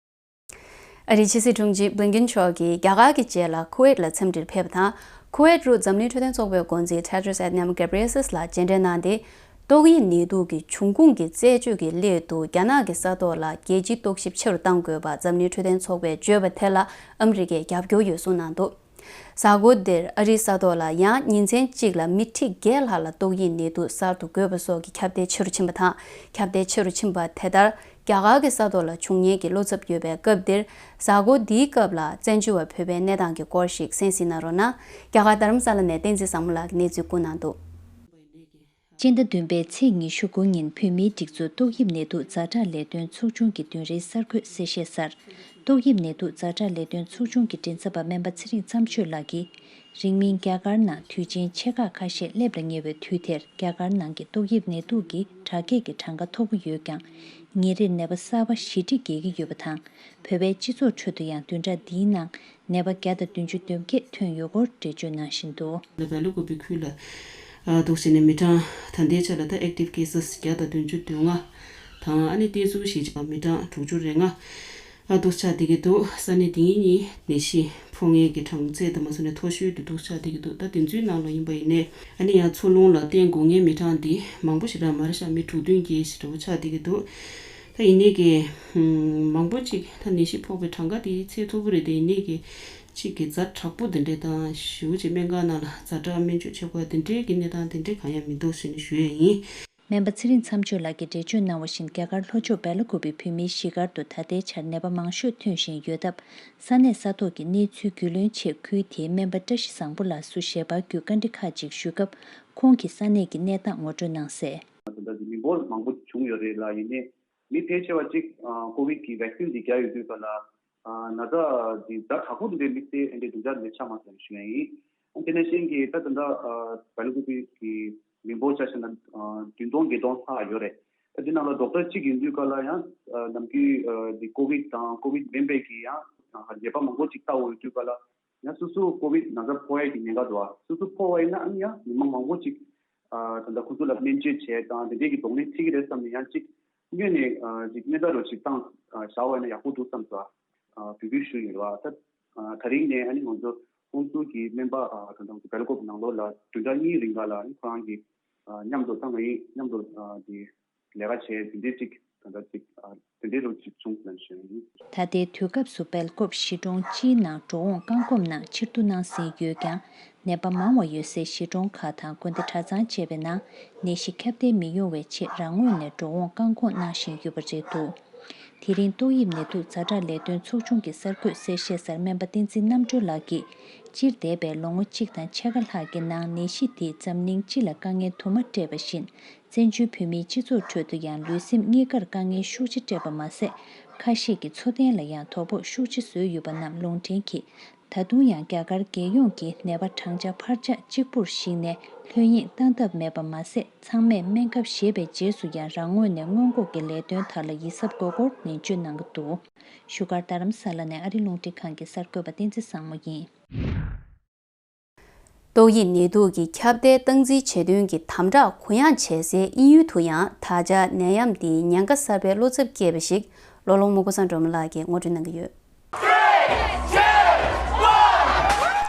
ཨ་རིའི་ཕྱི་སྲིད་དྲུང་ཆེ་བྷི་ལིན་ཀིན་མཆོག་གིས་རྒྱ་གར་གྱི་རྗེས་ལ་ཁུ་ཝེད་ལ་འཚམས་འདྲིར་ཕེབས་པ་དང་། ཁུ་ཝེད་རུ་འཛམ་གླིང་འཕྲོད་བསྟེན་ཚོགས་པའི་འགོ་འཛིན་Tedros Adhanom Ghebreyesus ལ་མཇལ་འཕྲད་གནང་སྟེ། ཏོག་དབྱིབས་ནད་དུག་གི་འབྱུང་ཁུངས་ཀྱི་རྩད་གཅོད་ཀྱི་སླད་དུ་རྒྱ་ནག་གི་ས་ཐོག་ལ་རྒྱལ་སྤྱིའི་རྟོག་ཞིབ་ཆེ་རུ་གཏང་དགོས་པ་འཛམ་གླིང་འཕྲོད་བསྟེན་ཚོགས་པས་བརྗོད་པ་དེ་ལ་ཨ་མི་རི་ཀས་རྒྱབ་སྐྱོར་ཡོད་གསུངས་གནང་འདུག། གཟའ་འཁོར་འདིར་ཨ་རིའི་ས་ཐོག་ལ་ཡང་ཉིན་མཚན་གཅིག་ལ་མི་ཁྲི་བརྒྱད་ལྷག་ལ་ཏོག་དབྱིབས་ནད་དུག་གསར་དུ་འགོས་པ་སོགས་ཀྱི་ཁྱབ་གདལ་ཆེ་རུ་ཕྱིན་པ་དང་། ཁྱབ་གདལ་ཆེ་རུ་ཕྱིན་པ་དེ་ལྟར། རྒྱ་གར་གྱི་ས་ཐོག་ལ་བྱུང་ཉེན་གྱི་བློ་འཚབ་ཡོད་པའི་སྐབས་འདིར། གཟའ་འཁོར་འདིའི་སྐབས་ལ་བཙན་བྱོལ་བ་བོད་པའི་གནས་སྟངས་ཀྱི་སྐོར་ཞིག་གསན་གཟིགས་གནང་རོགས་གནང་། རྒྱ་གར་རྡ་རམ་ས་ལ་ནས་བསྟན་འཛིན་བཟང་མོ་ལགས་ཀྱིས་གནས་ཚུལ་བསྐུར་གནང་འདུག། སྤྱི་ཟླ་བདུན་པའི་ཚེས་ཉི་ཤུ་དགུ་ཉིན་བོད་མིའི་སྒྲིག་འཛུགས་ཏོག་དབྱིབས་ནད་དུག་ཛ་དྲག་ལས་དོན་ཚོགས་ཆུང་གི་བདུན་རེའི་གསར་འགོད་གསལ་བཤད་གསར། ཏོག་དབྱིབས་ནད་དུག་ཛ་དྲག་ལས་དོན་ཚོགས་ཆུང་གི་མགྲིན་ཚབ་པ་སྨན་པ་ཚེ་རིང་མཚམས་གཅོད་ལགས་ཀྱིས། རིང་མིན་རྒྱ་གར་ནང་དུས་ཆེན་ཆེ་ཁག་ཁ་ཤས་སླེབས་ལ་ཉེ་བའི་དུས་དེར། རྒྱ་གར་ནང་གི་ཏོག་དབྱིབས་ནད་དུག་གི་དྲག་སྐྱེད་ཀྱི་གྲངས་ཀ་མཐོ་པོ་ཡོད་ཀྱང་། ཉིན་རེར་ནད་པ་གསར་པ་བཞི་ཁྲི་བརྒལ་གྱི་ཡོད་པ་དང་། བོད་པའི་སྤྱི་ཚོགས་ཁྲོད་དུ་ཡང་བདུན་ཕྲག་འདིའི་ནང་ནད་པ་བརྒྱ་དང་བདུན་ཅུ་དོན་བརྒྱད་ཐོན་ཡོད་སྐོར་འགྲེལ་བརྗོད་གནང་བཞིན་འདུག། ལ་བལ་ལུ་ཀུ་པི་ཁུལ་ལ་འདུག་ཟེར་ནས་མི་གྲངས་ད་ལྟའི་ཆ་ལ་ད་active cases་བརྒྱ་དང་བདུན་ཅུ་དོན་ལྔ་དང་། ཨ་ནི་བསྟེན་གསོལ་ཞིག་ཅིག་མི་གྲངས་དྲུག་ཅུ་རེ་ལྔ་འདུག་ཆགས་བསྡད་ཀྱི་འདུག། ས་གནས་དེ་གཉིས་ནད་གཞི་ཕོག་མཁན་གྱི་གྲངས་ཚད་དང་མ་སོ་ནས་མཐོ་ཤོས་དེ་འདུག་ཆགས་བསྡད་ཀྱི་འདུག། ད་དེ་ཚོའི་ནང་ལ་ཡིན་པ་ཡིན་ནའི་ཨ་ནི་ཡང་འཚོ་རླུང་ལ་བསྟེན་དགོས་མཁན་མི་གྲངས་འདི་མང་པོ་ཞེ་དྲག་མ་རེད་ཤག། མི་དྲུག་བདུན་བརྒྱད་ཞེ་དྲག་པོ་ཆགས་བསྡད་ཀྱི་འདུག། ད་ཡིན་ནའི་གི་ཧུམ། མང་པོ་ཅིག་ད་ནད་གཞི་ཕོག་པའི་གྲངས་ཀ་དེ་ཚད་མཐོ་པོ་རེད་དེ། ཡིན་ནའི་གི་ཅིག་གི་ཛ་དྲག་པོ་དེ་འདྲས་དང་ཞེ་པོ་ཅིག་སྨན་ཁང་ནང་ལ་ཛ་དྲག་སྨན་བཅོས་བྱེད་དགོས་དེ་འདྲས་ཀྱི་གནས་སྟངས་དེ་འདྲས་གང་ཡང་མི་འདུག་ཟེར་ནས་ཞུ་ཡས་ཡིན། སྨན་པ་ཚེ་རིང་མཚམས་གཅོད་ལགས་ཀྱིས་འགྲེལ་བརྗོད་གནང་བ་བཞིན། རྒྱ་གར་ལྷོ་ཕྱོགས་སྦེ་ལ་ཀུ་པའི་བོད་མིའི་གཞིས་སྒར་དུ་ད་ལྟའི་ཆར་ནད་པ་མང་ཤོས་ཐོན་བཞིན་ཡོད་སྟབས། ས་གནས་ས་ཐོག་གི་གནས་ཚུལ་རྒྱུས་ལོན་ཆེད་ཁུལ་དེའི་སྨན་པ་བཀྲ་ཤིས་བཟང་པོ་ལགས་སུ་ཞལ་པར་བརྒྱུད་བཀའ་འདྲི་ཁག་ཅིག་ཞུས་སྐབས། ཁོང་གིས་ས་གནས་ཀྱི་གནས་སྟངས་ངོ་སྤྲོད་གནང་གསལ། ད་ལྟ་མི་འབོར་མང་པོ་བྱུང་ཡོད་རེད་ལ། ཡིན་ནའི་མི་ཕལ་ཆེ་བ་གཅིག་ཨ་ཀོ་བིད་ཀྱི་ཝེག་སིན་འདི་བརྒྱབ་ཡོད་དུས་ག་ལ། ཨ་ན་ཚ་འདི་ཛ་དྲག་པོ་འདི་འདྲའི་དམིགས་བསལ་འདི་འདྲའི་སྡུག་ཅག་འདི་འདྲ་ཆགས་མ་སོང་ཞུ་ཡ་ཡིན། ཨ་དེ་ནང་བཞིན་གྱི་ད་ད་ལྟ་ཨ་སྦེ་ལ་ཀུ་པེ་གི་མི་འབོར་ཆ་བཞག་ན་ཨ་བདུན་སྟོང་བརྒྱད་སྟོང་ལྷག་ཡོད་རེད། ཨ་དེ་ནང་ལ་ཌོག་ཊར་གཅིག་ཡིན་དུས་ག་ལ་ཡང་ཨ་ནམ་རྒྱུན་ཨ་འདི་ཀོ་བིད་དང་ཀོ་བིད་མིན་པའི་གི་ཡང་ཨ་ནད་པ་མང་པོ་ཅིག་ལྟ་འོང་ཡོད་དུས་ག་ལ། ཡང་སོ་སོ་ཀོ་བིད་ན་ཚ་ཕོག་ཡས་ཀྱི་ཉེན་ཁ་འདུག་ཨ། སོ་སོ་ཕོག་པ་ཡིན་ན་ཨ་ནི་ཡང་མི་མང་མང་པོ་ཅིག་ཨ་ད་ལྟ་ཁོ་ཚོ་ལ་སྨན་བཅོས་བྱས་དང་དེ་འདྲས་ཀྱི་གདོང་ལེན་བྱེད་ཀྱི་རེད་བསམ་ནས་ཡང་ཅིག་སྔོན་ནས་ཨ་ཅིག་སྨན་ཐག་རོ་ཅིག་བཏང་ཨ་བཞག་པ་ཡིན་ན་ཡག་པོ་འདུག་བསམ་སོང་ཨ། ཨ་འབོད་སྐུལ་ཞུ་ཡིན་རེད་བ། ད་ཨ་ད་རིང་ནས་ཨ་ནི་ང་ཚོ་ཁོང་ཚོ་གི་སྨན་པ་ཨ་ད་ལྟ་སྦེ་ལ་ཀུ་པེ་ནང་ལོགས་ལ་བདུན་ཕྲག་གཉིས་རིང་ག་ལ་ཨ་ནི་ཁོ་རང་གི་ཨ་མཉམ་དུ་ད་ང་ཡིས་མཉམ་དུ་ཨ་དེ། ལས་ཀ་བྱས་དེ་འདྲའི་ཅིག་ད་ལྟ་ཅིག་ཨ་དེ་འདྲའི་རུ་ཅིག་བྱུང་ཟེར་ཞུ་ཡིན། ད་ལྟའི་དུས་སྐབས་སུ་སྦེལ་ཀོབ་གཞིས་གྲོང་སྤྱིའི་ནང་འགྲོ་འོང་བཀག་འགོག་ནང་ཕྱིར་བསྡུ་གནང་ཟིན་ཡོད་ཀྱང་། ནད་པ་མང་བ་ཡོད་སའི་གཞིས་གྲོང་ཁག་དང་དགོན་སྡེ་གྲྭ་ཚང་བཅས་པའི་ནང་ནད་གཞི་ཁྱབ་གདལ་མི་ཡོང་བའི་ཆེད་རང་ངོས་ནས་འགྲོ་འོང་བཀག་འགོག་གནང་བཞིན་ཡོད་པ་རེད་འདུག་དེ་རིང་ཏོག་དབྱིབས་ནད་དུག་ཛ་དྲག་ལས་དོན་ཚོགས་ཆུང་གི་གསར་འགོད་གསལ་བཤད་གསར་སྨན་པ་བསྟན་འཛིན་རྣམ་གྲོལ་ལགས་ཀྱིས། སྤྱིར་འདས་པའི་ལོ་ངོ་གཅིག་དང་ཕྱེད་ཀ་ལྷག་གི་ནང་ནད་གཞི་དེ་འཛམ་གླིང་སྤྱི་ལ་དཀའ་ངལ་དུ་མ་སྤྲད་པ་བཞིན། བཙན་བྱོལ་བོད་མིའི་སྤྱི་ཚོགས་ཁྲོད་དུ་ཡང་ལུས་སེམས་གཉིས་ཀར་དཀའ་ངལ་ཤུགས་ཆེ་སྤྲད་པ་མ་ཟད། ཁ་ཤས་ཀྱི་འཚོ་རྟེན་ལ་ཡང་དོ་ཕོག་ཤུགས་ཆེ་བཟོས་ཡོད་པ་རྣམས་ལུང་འདྲེན་གྱིས། ད་དུང་ཡང་རྒྱ་གར་རྒྱལ་ཡོངས་ཀྱི་ནད་པ་གྲངས་ཆ་འཕར་ཆག་གཅིག་པུར་གཞིགས་ནས་ལྷོད་གཡེང་བཏང་ཐབས་མེད་པ་མ་ཟད། ཚང་མས་སྨན་ཁབ་བཞེས་པའི་རྗེས་སུ་ཡང་རང་ངོས་ནས་སྔོན་འགོག་གི་ལས་དོན་དག་ལ་ཡིད་གཟབ་དགོས་སྐོར་ནན་བརྗོད་གནང་གི་འདུག་བཞུགས་སྒར་རྡ་རམ་ས་ལ་ནས་ཨ་རི་རླུང་འཕྲིན་ཁང་གི་གསར་འགོད་པ་བསྟན་འཛིན་བཟང་མོ་ཡིན། ཏོག་དབྱིབས་ནད་དུག་གི་ཁྱབ་གདལ་སྟངས་འཛིན་བྱེད་དོན་གྱི་དམ་དྲག་གུ་ཡངས་བྱེད་སའི་དབྱིན་ཡུལ་དུ་ཡང་ད་ཆ་ནད་ཡམས་འདིའི་ཉེན་ཁ་གསར་པའི་བློ་འཚབ་སྐྱེས་པ་ཞིག་ལོ་ལོང་མུ་ཀུ་སང་སྒྲོལ་མ་ལགས་ཀྱིས་ངོ་སྤྲོད་གནང་གི་ཡོད།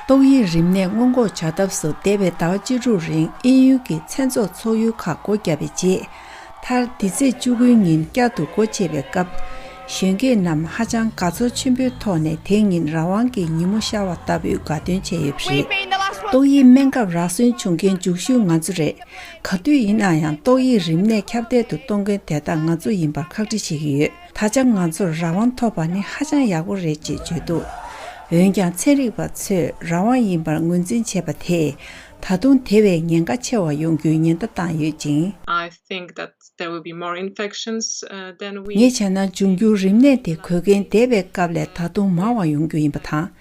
ཏོག་དབྱིབས་རིམས་ནད་སྔོན་འགོག་བྱ་ཐབས་སུ་འདས་པའི་ཟླ་བ་གཅིག་དྲུག་རིང་དབྱིན་ཡུལ་གྱི་མཚན་ཚོགས་ཚོགས་ཡུལ་ཁག་སྒོ་བརྒྱབ་པའི་རྗེས། མཐར་འདི་ཚེས་བཅུ་དགུའི་ཉིན་བསྐྱར་དུ་སྒོ་ཕྱེ་བའི་སྐབས། གཞོན་སྐྱེས་རྣམས་ཧ་ཅང་དགའ་ཚོར་ཆེན་པོའི་ཐོག་ནས་དེ་ཉིན་རང་དབང་གི་ཉིན་མོ་ཤར་བ་ལྟ་བུའི་དགའ་སྟོན་བྱས་ཡོད་པ་རེད། ཏོག་དབྱིབས་སྨན་ཁབ་རག་སོན་བྱུང་མཁན་མཇུག་ཤོས་ང་ཚོ་རེད། ག་དུས་ཡིན་ན་ཡང་ཏོག་དབྱིབས་རིམས་ནད་ཁྱབ་གདལ་དུ་གཏོང་མཁན་དེ་དག་ང་ཚོ་ཡིན་པར་ཁག་དཀྲི་བྱེད་ཀྱི་ཡོད། ད་ཆ་ང་ཚོར་རང་དབང་ཐོབ་པ་ནི་ཧ་ཅང་ཡག་པོ་རེད་ཅེས་བརྗོད་འདུག་འོན་ཀྱང་ཚན་རིག་པ་ཚོས་རང་དབང་ཡིན་པར་ངོས་འཛིན་བྱས་པ་དེས་ད་དུང་དེ་བས་ཉེན་ཁ་ཆེ་བ་ཡོང་རྒྱུའི་ཉེན་བརྡ་བཏང་ཡོད་ཅིང་། I think that there will be more infections, uh, than we ངས་བྱས་ན་འབྱུང་འགྱུར་རིམས་ནད་དེ་འགོས་མཁན་འདས་པའི་སྐབས་ལས་ད་དུང་མང་བ་ཡོང་རྒྱུ་ཡིན་པ་དང་།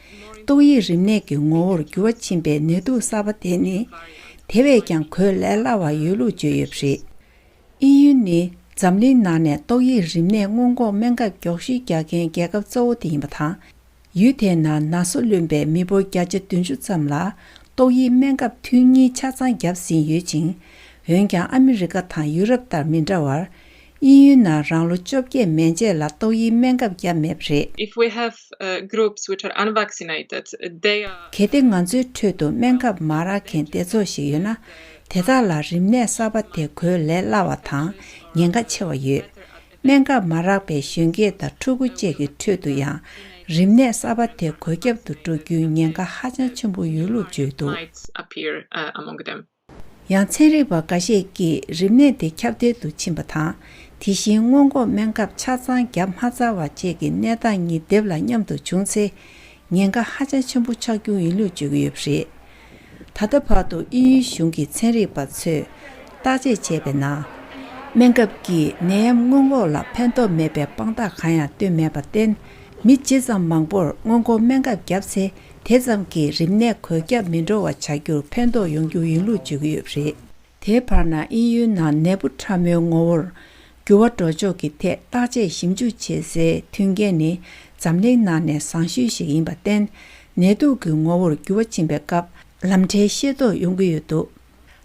ཏོག་དབྱིབས་རིམས་ནད་ཀྱི་ངོ་བོར་འགྱུར་བ་ཕྱིན་པའི་ནད་དུག་གསར་པ་དེ་ནི། དེ་བས་ཀྱང་འགོས་ལས་སླ་བ་ཡོད་ལུགས་བརྗོད་ཡོད་པ་རེད། དབྱིན་ཡུལ་ནི་འཛམ་གླིང་ནང་ནས་ཏོག་དབྱིབས་རིམས་ནད་སྔོན་འགོག་སྨན་ཁབ་མགྱོགས་ཤོས་རྒྱག་མཁན་རྒྱལ་ཁབ་གཙོ་བོ་དེ་ཡིན་པ་དང་། ཡུལ་དེའི་ནང་ན་སོ་ལོན་པའི་མི་འབོར་བརྒྱ་ཆ་བདུན་ཅུ་ཙམ་ལ་ཏོག་དབྱིབས་སྨན་ཁབ་ཐུན་གཉིས་ཆ་ཚང་བརྒྱབ་ཟིན་ཡོད་ཅིང་། འོན་ཀྱང་ཨ་མི་རི་ཀ་དང་ཡུ་རོབ་ལྟར་མི་འདྲ་བར། དབྱིན་ཡུལ་ནང་རང་ལོ་བཅོ་བརྒྱད་མན་ཆད་ལ་ཏོག་དབྱིབས་སྨན་ཁབ་བརྒྱབ་མེད་པ་རེད། If we have, uh, groups which are unvaccinated, they are གལ་ཏེ་ང་ཚོའི་ཁྲོད་དུ་སྨན་ཁབ་མ་རག་མཁན་སྡེ་ཚོགས་ཤིག་ཡོད་ན། དེ་དག་ལ་རིམས་ནད་གསར་པ་དེ་འགོས་ལས་སླ་བ་དང་ཉེན་ཁ་ཆེ་བ་ཡོད། སྨན་ཁབ་མ་རག་པའི་གཞོན་སྐྱེས་དང་ཕྲུ་གུ་བཅས་ཀྱི་ཁྲོད་དུ་ཡང་རིམས་ནད་གསར་པ་དེ་འགོས་ཁྱབ་ཏུ་འགྲོ་རྒྱུའི་ཉེན་ཁ་ཧ་ཅང་ཆེན་པོ་ཡོད་ལུགས་བརྗོད་འདུག Might appear, uh, among them. ཡང་ཚན་རིག་པ་འགའ་ཤས་ཀྱིས་རིམས་ནད་དེ་ཁྱབ་གདལ་དུ་ཕྱིན་པ་དང་། དེ་བཞིན་སྔོན་འགོག་སྨན་ཁབ་ཆ་ཚང་བརྒྱབ་མ་ཚར་བ་བཅས་ཀྱི་གནས་སྟངས་གཉིས་སྡེབ་ལ་མཉམ་དུ་བྱུང་ཚེ། ཉེན་ཁ་ཧ་ཅང་ཆེན་པོ་ཆགས་རྒྱུ་ཡིན་ལུགས་བརྗོད་ཀྱི་ཡོད་པ་རེད། ད་ལྟ་བར་དུ་དབྱིན་ཡུལ་གཞུང་གི་ཚན་རིག་པ་ཚོས་བརྟག་དཔྱད་བྱས་པའི་ནང་། སྨན་ཁབ་ཀྱིས་ནད་ཡམས་སྔོན་འགོག་ལ་ཕན་ཐོགས་མེད་པའི་དཔང་རྟགས་གང་ཡང་བཏོན་མེད་པར་བརྟེན། མི་ཇི་ཙམ་མང་པོར་སྔོན་འགོག་སྨན་ཁབ་བརྒྱབ་ཚེ། དེ་ཙམ་གྱིས་རིམས་ནད་འགོས་ཁྱབ་མི་འགྲོ་བ་བྱ་རྒྱུར་ཕན་ཐོགས་ཡོང་རྒྱུ་ཡིན་ལུགས་བརྗོད་ཀྱི་ཡོད་པ་རེད། དེའི་བར་ན་དབྱིན་ཡུལ་ནང་ནད་འབུ་ཕྲ་མོའི་ངོ་བོར་འགྱུར་བ་འགྲོ་ཕྱོགས་ཀྱི་ཐད་བརྟག་དཔྱད་ཞིབ་འཇུག་བྱེད་སའི་མཐུན་རྐྱེན་ནི་འཛམ་གླིང་ནང་ནས་བཟང་ཤོས་ཤིག་ཡིན་པར་བརྟེན། ནད་དུག་གི་ངོ་བོར་འགྱུར་བ་ཕྱིན་པའི་སྐབས་ལམ་འཕྲལ་ཤེས་རྟོགས་ཡོང་གི་ཡོད་འདུག་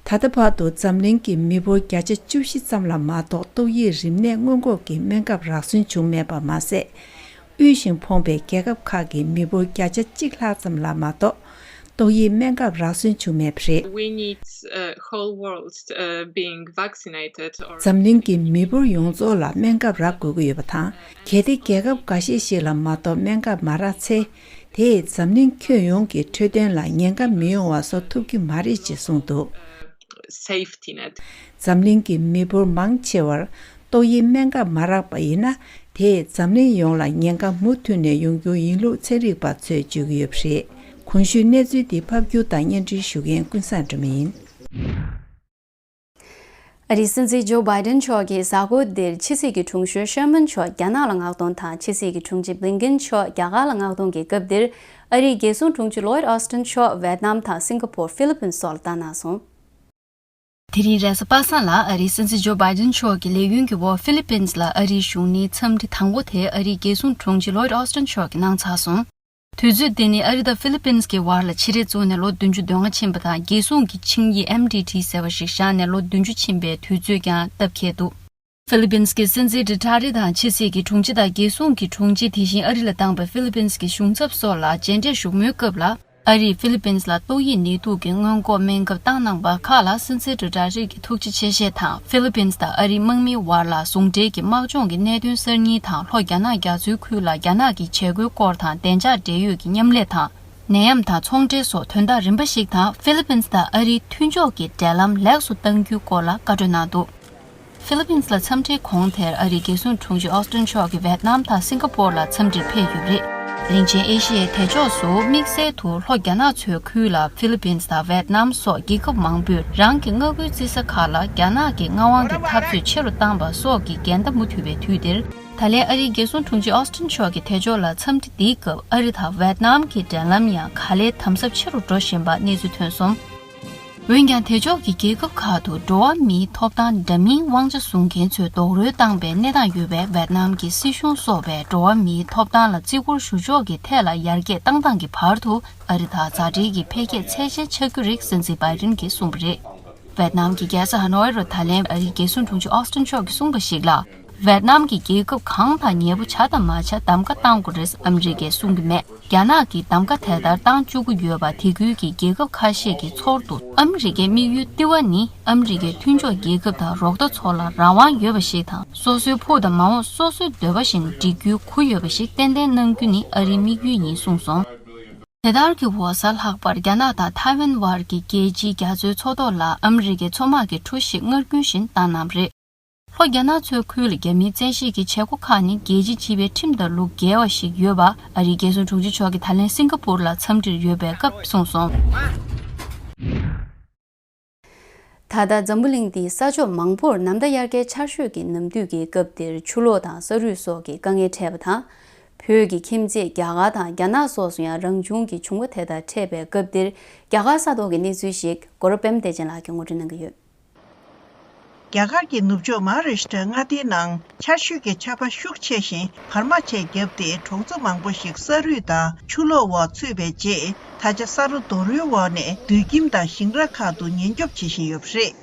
ད་ལྟ་བར་དུ་འཛམ་གླིང་གི་མི་འབོར་བརྒྱ་ཆ་བཅུ་བཞི་ཙམ་ལ་མ་གཏོགས་ཏོག་དབྱིབས་རིམས་ནད་སྔོན་འགོག་གི་སྨན་ཁབ་རག་སོན་བྱུང་མེད་པ་མ་ཟད། དབུལ་ཞིང་ཕོངས་པའི་རྒྱལ་ཁབ་ཁག་གི་མི་འབོར་བརྒྱ་ཆ་གཅིག་ལྷག་ཙམ་ལ་མ་གཏོགས། ཏོག་དབྱིབས་སྨན་ཁབ་རག་སོན་བྱུང་མེད་པ་རེད། We need, uh, whole world, uh, being vaccinated or འཛམ་གླིང་གི་མི་འབོར་ཡོངས་རྫོགས་ལ་སྨན་ཁབ་རག་དགོས་ཀྱི་ཡོད་པ་དང་། གལ་ཏེ་རྒྱལ་ཁབ་འགའ་ཤས་ཤིག་ལ་མ་གཏོགས་སྨན་ཁབ་མ་རག་ཚེ། དེས་འཛམ་གླིང་ཁྱོན་ཡོངས་ཀྱི་འཕྲོད་བསྟེན་ལ་ཉེན་ཁ་མི་ཡོང་བ་བཟོ་ཐུབ་ཀྱི་མ་རེད་ཅེས་གསུངས་འདུག safety net. འཛམ་གླིང་གི་མི་འབོར་མང་ཆེ་བར་ཏོག་དབྱིབས་སྨན་ཁབ་མ་རག་པ་ཡིན་ན། དེས་འཛམ་གླིང་ཡོངས་ལ་ཉེན་ཁ་མུ་མཐུད་ནས་ཡོང་རྒྱུ་ཡིན་ལུགས་ཚན་རིག་པ་ཚོས་བརྗོད་ཀྱི་ཡོད་པ་རེད། གོང་ཞུས་གནས་ཚུལ་འདི་ཕབ་སྒྱུར་དང་སྙན་སྒྲོན་ཞུ་མཁན་ཀུན་བཟང་སྒྲོལ་མ་ཡིན། ཨ་རིའི་སྲིད་འཛིན་ཇོ་བྷའི་ཏན་མཆོག་གིས་གཟའ་འཁོར་འདིར་ཕྱི་སྲིད་ཀྱི་དྲུང་གཞོན་ཤར་མན་མཆོག་རྒྱ་ནག་ལ་མངགས་གཏོང་དང་། ཕྱི་སྲིད་ཀྱི་དྲུང་ཆེ་བྷི་ལིན་ཀེན་མཆོག་རྒྱ་གར་ལ་མངགས་གཏོང་གི་སྐབས་འདིར། ཨ་རིའི་རྒྱལ་སྲུང་དྲུང་ཆེ་ལོའིད་ཨོ་སི་ཏན་མཆོག་ཝེད་ནམ་དང་སིང་ག་པོར། ཧྥི་ལི་པིན་སོགས་ལ་བཏང་གནང་སོང་། དེ་རིང་རེས་གཟའ་པ་སངས་ལ་ཨ་རིའི་སྲིད་འཛིན་ཇོ་བྷའི་ཏན་མཆོག་གི་ལས་ཡུན་གྱི་འོག་ཧྥི་ལི་པིན་ལ་ཨ་རིའི་བཞུགས་གནས་འཚམས་འདྲི་དང་པོ་དེ་ཨ་རིའི་རྒྱལ་སྲུང་དྲུང་ཆེ་ལོའིད་ཨོ་སི་ཏན་མཆོག་གིས་གནང་ཚར་སོང་། དུས་ཚོད་འདི་ནི་ཨ་རི་དང་ཧྥི་ལི་པིན་གྱི་བར་ལ་ཕྱི་འབྲེལ་བཙུགས་ནས་ལོ་བདུན་ཅུ་དོན་ལྔ་ཕྱིན་པ་དང་། རྒྱལ་སྲུང་གི་ཆིངས་ཡིག་ཨེམ་ཌི་ཊི་ཟེར་བ་ཞིག་བཞག་ནས་ལོ་བདུན་ཅུ་ཕྱིན་པའི་དུས་ཚོད་ཀྱང་སྟབས་འཁེལ་འདུག་ཧྥི་ལི་པིན་གྱི་སྲིད་འཛིན་འབྲི་ཊ་རི་དང་ཕྱི་སྲིད་ཀྱི་དྲུང་ཆེ་དང་རྒྱལ་སྲུང་གི་དྲུང་ཆེ། དེ་བཞིན་ཨ་རི་ལ་བཏང་བའི་ཧྥི་ལི་པིན་གྱི་གཞུང་ཚབ་སོགས་ལ་མཇལ་འཕྲད་ཞུགས་མོལ་སྐབས་ལ། ཨ་རིས་ཧྥི་ལི་པིན་ལ་ཏོག་དབྱིབས་ནད་དུག་གི་སྔོན་འགོག་སྨན་ཁབ་བཏང་གནང་པ་ཁག་ལ་སྲིད་འཛིན་འབྲི་ཊ་རི་གིས་ཐུགས་རྗེ་ཆེ་ཞེས་དང་། ཧྥི་ལི་པིན་དང་ཨ་རིའི་དམག་མིའི་བར་ལ་ཟུང་འབྲེལ་གྱི་དམག་སྦྱོང་གི་གནད་དོན་གསར་རྙིང་དང་། ལྷོ་རྒྱ་ནག་རྒྱ་མཚོའི་ཁུལ་ལ་རྒྱ་ནག་གི་བྱེད་སྒོའི་སྐོར་དང་། བདེ་འཇགས་འབྲེལ་ཡོད་ཀྱི་མཉམ་ལས་དང་། ནད་ཡམས་དང་ཚོང་འབྲེལ་སོགས་དོན་དག་རིམ་པ་ཞིག་དང་། ཧྥི་ལི་པིན་དང་ཨ་རིའི་མཐུན་ཕྱོགས་ཀྱི་འབྲེལ་ལམ་ལེགས་སུ་གཏང་རྒྱུའི་སྐོར་ལ་བཀའ་འཁྲོལ་གནང་འདུག་ཧྥི་ལི་པིན་ལ་འཚམས་འདྲིའི་གོང་དེར་ཨ་རིའི་རྒྱལ་སྲུང་དྲུང་ཆེ་ཨོ་སི་ཏན་མཆོག་གིས་ཝེད་ནམ་དང་སིང་ག་པོར་ལ་འཚམས་འདྲིར་ཕེབས་ཡོད་པ་རེད། རིན་ཆེན་ཨེ་ཤི་ཡའི་དེ་ཕྱོགས་སུ་དམིགས་བསལ་དུ་ལྷོ་རྒྱ་ནག་མཚོའི་ཁུལ་ལ་ཧྥི་ལི་པིན་དང་ཝེད་ནམ་སོགས་རྒྱལ་ཁབ་མང་པོས་རང་གི་མངའ་ཁུལ་བརྩི་ས་ཁག་ལ་རྒྱ་ནག་གི་མངའ་དབང་གི་འཐབ་རྩོད་ཆེ་རུ་བཏང་པ་སོགས་ཀྱི་འགལ་ཟླ་མུ་མཐུད་པའི་དུས་འདིར། ད་ལན་ཨ་རིའི་རྒྱལ་སྲུང་དྲུང་ཆེ་ཨོ་སི་ཏན་མཆོག་གིས་དེ་ཕྱོགས་ལ་འཚམས་འདྲི་འདིའི་སྐབས་ཨ་རི་དང་ཝེད་ནམ་གྱི་འབྲེལ་ལམ་ཡང་ག་ལེར་དམ་ཟབ་ཆེ་རུ་འགྲོ་བཞིན་པ་གནས་ཚུལ་ཐོན་སོང་། འོན་ཀྱང་། དེ་ཕྱོགས་ཀྱི་རྒྱལ་ཁབ་ཁག་ཏུ་འགྲོ་བ་མིའི་ཐོབ་ཐང་འདྲ་མིན་དབང་ཆ་བཟུང་མཁན་ཚོས་རྡོག་རོལ་བཏང་པའི་གནས་སྟངས་ཡོད་པས། ཝེད་ནམ་གྱི་སྲིད་གཞུང་སོགས་པས་འགྲོ་བ་མིའི་ཐོབ་ཐང་ལ་བརྩི་བཀུར་ཞུ་ཕྱོགས་ཀྱི་ཐད་ལ་ཡར་རྒྱས་བཏང་སྟངས་ཀྱི་བར་དུ། ཨ་རི་དང་མཛའ་འབྲེལ་གྱི་འཕེལ་རྒྱས་ཚད་ཅན་ཆགས་རྒྱུ་རེད། སྲིད་འཛིན་བྷའི་ཏིན་གྱིས་གསུངས་པ་རེད། ཝེད་ནམ་གྱི་རྒྱལ་ས་ཧ་ནོའི་རུ་ད་ལན་ཨ་རིའི་རྒྱལ་སྲུང་དྲུང་ཆེ་ཨོ་སི་ཏན་མཆོག་གིས་གསུངས་པ་ཞིག་ལ། ཝེད་ནམ་གྱིས་རྒྱལ་ཁབ་གང་དང་ཉེ་པོ་བྱ་དང་མ་བྱ་གདམ་ག་བཏང་དགོས་རེད། ཨ་མི་རི་ཀས་གསུང་གི་མེད། རྒྱ་ནག་གིས་གདམ་ག་དེ་ལྟར་བཏང་བཅུག་གི་ཡོད་པ། དེ་ཁུལ་གྱི་རྒྱལ་ཁབ་ཁ་ཤས་ཀྱི་ཚོར་འདུ། ཨ་མི་རི་ཀའི་དམིགས་ཡུལ་ལྟེ་བ་ནི་ཨ་མི་རི་ཀའི་མཐུན་ཕྱོགས་རྒྱལ་ཁབ་དང་རོགས་ཟླ་ཚོ་ལ་རང་དབང་ཡོད་པ་ཞིག་དང་། སོ་སོའི་ཕུགས་དང་མ་འོངས་སོ་སོའི་འདོད་པ་བཞིན་སྒྲིག་རྒྱུའི་གུ་ཡོད་པ་ཞིག་ཏན་ཏན་གནང་རྒྱུ་ནི་ཨ་རིའི་དམིགས་ཡུལ་ཡིན་གསུངས་སོང་། དེ་ལྟར་གྱི་འོག་གཟའ་ལྷག་པར་རྒྱ་ནག་དང་ཐའེ་ཝན་བར་གྱི་རྒྱལ་སྤྱིའི་རྒྱ་མཚོའི་མཚོ་ཐོག་ལ་ཨ་མི་རི་ཀའི་མཚོ་དམག་གི་འཕྲུལ་ཞིག་སྔར་རྒྱུན་བཞིན་བཏང་གནང་བ་རེད། ལྷོ་རྒྱ་ནག་མཚོའི་ཁུལ་ལ་རྒྱ་མིའི་བཙན་ཤེད་ཀྱི་བྱེད་སྒོ་ཁག་ནི་རྒྱལ་སྤྱིའི་སྤྱི་པའི་ཁྲིམས་དང་ལུགས་འགལ་བ་ཞིག་ཡོད་པ། ཨ་རིའི་རྒྱལ་སྲུང་དྲུང་ཆེ་མཆོག་གིས་ད་ལན་སིང་ག་པུར་ལ་འཚམས་འདྲིར་ཡོད་པའི་སྐབས་གསུངས་སོང་། ད་ལྟ་འཛམ་བུ་གླིང་འདིའི་ས་ཕྱོགས་མང་པོར་ནམ་ཟླ་དབྱར་ཁའི་ཆར་ཞོད་ཀྱི་ནམ་དུས་ཀྱི་སྐབས་འདིར་ཆུ་ལོག་དང་ས་རུད་སོགས་ཀྱི་དཀའ་ངལ་འཕྲད་པ་དང་། བོད་ཀྱི་ཁྱིམ་མཚེས་རྒྱ་གར་དང་རྒྱ་ནག་སོགས་སུ་ཡང་རང་བྱུང་གི་བྱུང་བ་དེ་དག་འཕྲད་པའི་སྐབས་འདིར། རྒྱ་གར་ས་ཐོག་གི་གནས་ཚུལ་ཞིག་གོ་ར་པད་མ་བདེ་ཆེན་ལགས་ཀྱིས་ངོ་སྤྲོད་གནང་གི་ཡོད། རྒྱ་གར་གྱི་ནུབ་ཕྱོགས་མ་ཧཱ་རཱ་ཤི་ཏྲ་མངའ་སྡེའི་ནང་ཆར་ཞོད་ཀྱི་ཆར་པ་ཤུགས་ཆེ་ཞིང་བར་མ་ཆད་བརྒྱབ་སྟེ། གྲོང་ཚོ་མང་པོ་ཞིག་ས་རུད་དང་ཆུ་ལོག་འོག་ཚུད་པའི་རྗེས། ད་ཆ་ས་རུད་རྡོ་རོལ་འོག་ནས་སྡོད་ཁྱིམ་དང་ཞིང་ར་ཁག་ཏུ་ཉེན་སྐྱོབ་བྱེད་བཞིན་ཡོད་པ་རེད།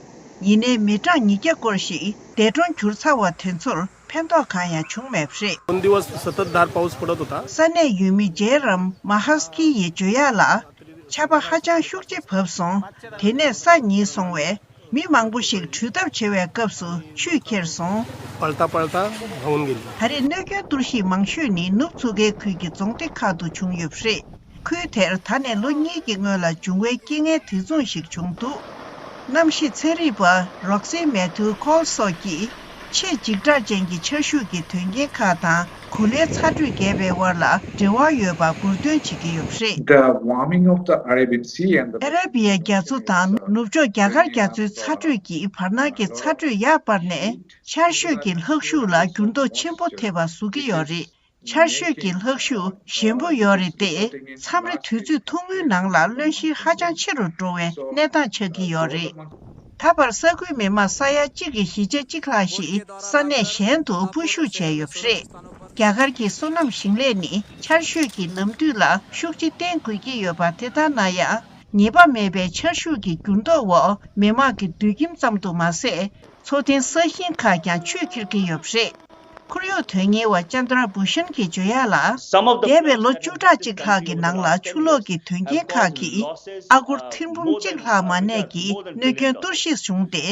ཡིན་ནའི་མི་གྲངས་ཉིས་བརྒྱ་སྐོར་ཞིག་འདས་གྲོངས་གྱུར་ཚར་བ་དེ་ཚོར་ཕན་ཐོགས་གང་ཡང་བྱུང་མེད་པ་རེད། उन दिवस सततधार पाऊस पडत होता. ས་གནས་ཡུལ་མི་ཇེ་རམ་མ་ཧ་སི་ཀི་ཡིས་བརྗོད་ཡག་ལ། ཆར་པ་ཧ་ཅང་ཤུགས་ཆེ་བབས་སོང་། དེ་ནས་ས་ཉིལ་སོང་བས། མི་མང་པོ་ཞིག་བྲོས་ཐབས་བྱེད་པའི་སྐབས་སུ་ཆུས་ཁྱེར་སོང་། पळता पळता धावून गेली. ད་རེས་གནོད་སྐྱོན་གཏོར་བཤིག་མང་ཤོས་ནི་ནུབ་མཚོ་ཁའི་ཁུལ་གྱི་རྫོང་སྡེ་ཁག་ཏུ་བྱུང་ཡོད་པ་རེད། ཁུལ་དེར་ད་ནས་ལོ་གཉིས་ཀྱི་སྔོན་ལ་འབྱུང་བའི་རྐྱེན་ངན་དེ་མཚུངས་ཤིག་བྱུང་འདུག་གནམ་གཤིས་ཚན་རིག་པ་རོག་སི་མེ་ཐིའུ་ཁོལ་སོགས་ཀྱིས། ཆེས་འཇིགས་སྐྲག་ཅན་གྱི་ཆར་ཤུགས་ཀྱི་དོན་རྐྱེན་ཁག་དང་། གོ་ལའི་ཚ་དྲོད་རྒྱས་པའི་དབར་ལ་འབྲེལ་བ་ཡོད་པ་འུར་འདོན་བྱེད་ཀྱི་ཡོད་པ་རེད། The warming of the Arabian Sea and the ཨ་ར་བི་ཡ་རྒྱ་མཚོ་དང་ནུབ་ཕྱོགས་རྒྱ་གར་རྒྱ་མཚོའི་ཚ་དྲོད་ཀྱིས་བར་སྣང་གི་ཚ་དྲོད་ཡར་སྤར་ནས། ཆར་ཤོད་ཀྱི་ལྷག་ཤུགས་ལ་འགྱུར་ལྡོག་ཆེན་པོ་ཐེབས་པ་བཟོ་གི་ཡོད་རེད། ཆར་ཤོད་ཀྱི་ལྷག་ཤུགས་ཞན་པོ་ཡོད་རེད་དེ། མཚམས་རེ་དུས་ཚོད་ཐུང་ངུའི་ནང་ལ་གློན་བཤེར་ཧ་ཅང་ཆེ་རུ་འགྲོ་བའི་གནས་སྟངས་ཆགས་ཀྱི་ཡོད་རེད། ད་བར་ས་ཁུལ་མི་མང་ས་ཡ་གཅིག་གི་བཞི་ཆ་གཅིག་ལྷག་ཞིག་ས་གནས་གཞན་དུ་སྤོ་བཞུད་བྱས་ཡོད་པ་རེད། རྒྱ་གར་གྱི་སོ་ནམ་ཞིང་ལས་ནི་ཆར་ཤོད་ཀྱི་ནམ་དུས་ལ་ཤུགས་ཆེ་བརྟེན་དགོས་ཀྱི་ཡོད་པ་དེ་ལྟར་ན་ཡང་། ངེས་པ་མེད་པའི་ཆར་ཤུགས་ཀྱི་འགྱུར་ལྡོག་འོག་མི་མང་གི་སྡོད་ཁྱིམ་ཙམ་དུ་མ་ཟད། མཚོ་ལྡིང་ས་ཞིང་ཁག་ཀྱང་ཆུས་ཁྱེར་གྱི་ཡོད་པ་རེད། ཁོར་ཡུག་ དོན་གཉེར་བ་ཅན་དྲ་བྷུ་ཤན་གྱིས་བརྗོད་ཡག་ལ། འདས་པའི་ལོ་བཅུ་ཕྲག་གཅིག་ལྷག་གི་ནང་ལ་ཆུ་ལོག་གི་དོན་རྐྱེན་ཁག་གིས་ཨ་སྒོར་ཐེར་འབུམ་གཅིག་ལྷག་མ་གནས་ཀྱི་གནོད་སྐྱོན་གཏོར་བཤིག་བྱུང་སྟེ།